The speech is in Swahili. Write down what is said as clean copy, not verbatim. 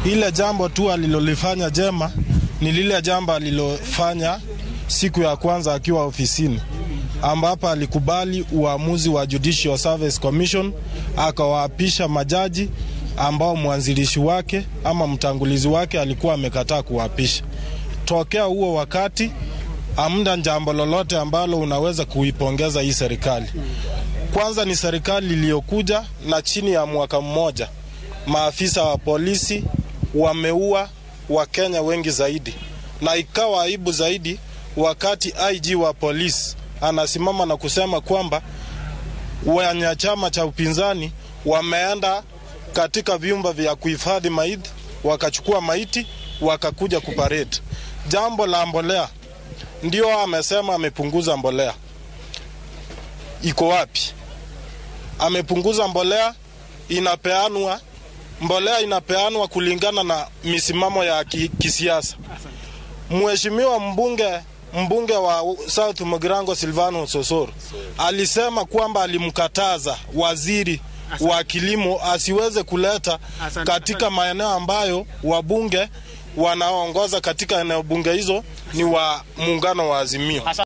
Ile jambo tu alilolifanya jema ni lile jambo alilofanya siku ya kwanza akiwa ofisini, ambapo alikubali uamuzi wa Judicial Service Commission akawaapisha majaji ambao mwanzilishi wake ama mtangulizi wake alikuwa amekataa kuwaapisha. Tokea huo wakati hamna jambo lolote ambalo unaweza kuipongeza hii serikali. Kwanza ni serikali iliyokuja na chini ya mwaka mmoja maafisa wa polisi wameua Wakenya wengi zaidi, na ikawa aibu zaidi wakati IG wa polisi anasimama na kusema kwamba wanachama cha upinzani wameenda katika vyumba vya kuhifadhi maiti, wakachukua maiti wakakuja kuparade. Jambo la mbolea, ndio amesema amepunguza mbolea, iko wapi? Amepunguza mbolea, inapeanwa mbolea inapeanwa kulingana na misimamo ya kisiasa. Mheshimiwa mbunge wa South Mugirango Silvano Sosoro alisema kwamba alimkataza waziri wa kilimo asiweze kuleta katika maeneo ambayo wabunge wanaoongoza katika eneo bunge hizo ni wa muungano wa Azimio.